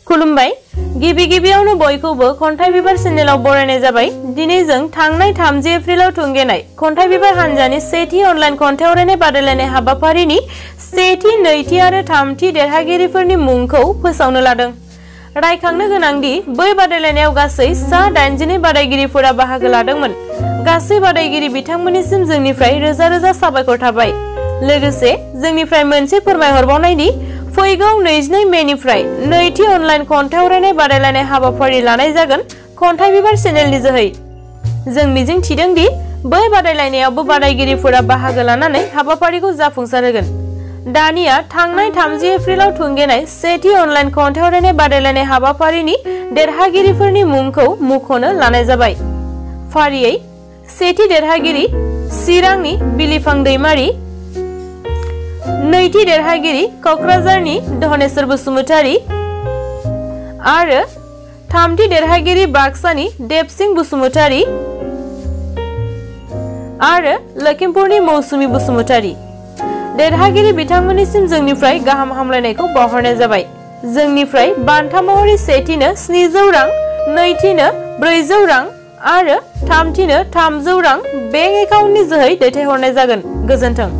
खुलुमबाय गिबि गिबियावनो बयखौबो खन्थाइ बिबार चेनेलाव बरायनाय जाबाय। दिनै जों थांनाय 30 एप्रिलाव थुंगेनाय खन्थाइ बिबार हानजानि सेथि अनलाइन खन्थाइ आवरायनाय बादायलायनाय हाबाफारिनि सेथि, नैथि आरो थामथि देरहागिरिफोरनि मुंखौ फोसावनो लादों। रायखांनो गोनांदि बै बादायलायनायाव गासै सा 82 बादायगिरिफोरा बाहागो लादोंमोन। गासै बादायगिरि बिथांमोननिसिम जोंनिफ्राय रोजा रोजा साबायखर थाबाय। लोगोसे जोंनिफ्राय मोनसे फोरमायहरबावनायदि फैगौ 22 मेनिफ्राय नैथि अनलाइन खन्थाइ आवरायनाय बादायलायनाय हाबाफारि लानाय जागोन खन्थाइ बिबार चेनेलनि जोहै। जों मिजिं थिदों दि बै बादायलायनायावबो बादायगिरिफोरा बाहागो लानानै हाबाफारिखौ जाफुंसार होगोन। दानिया थांनाय 30 एप्रिलाव थुंगेनाय सेथि अनलाइन खन्थाइ आवरायनाय बादायलायनाय हाबाफारिनि देरहागिरिफोरनि मुंखौ मुंख'नो लानाय जाबाय। फारियै सेथि देरहागिरि चिरांनि बिलिफां दैमारि, नैथि देरहागिरि क'क्राझारनि धनेश्वर बसुमतारी आरो थामथि देरहागिरि बाक्सानि देबसिं बसुमतारी आरो लखिमपुरनि मौसुमी बसुमतारी। देरहागिरि बिथांमोननिसिम जोंनिफ्राय गाहाम हामलायनायखौ बावहरनाय जाबाय। जोंनिफ्राय बान्था महरै सेथिनो 700 रां, नैथिनो 400 रां आरो थामथिनो 300 रां बेंक एकाउन्टनि जोहै दैथायहरनाय जागोन। गोजोन्थों।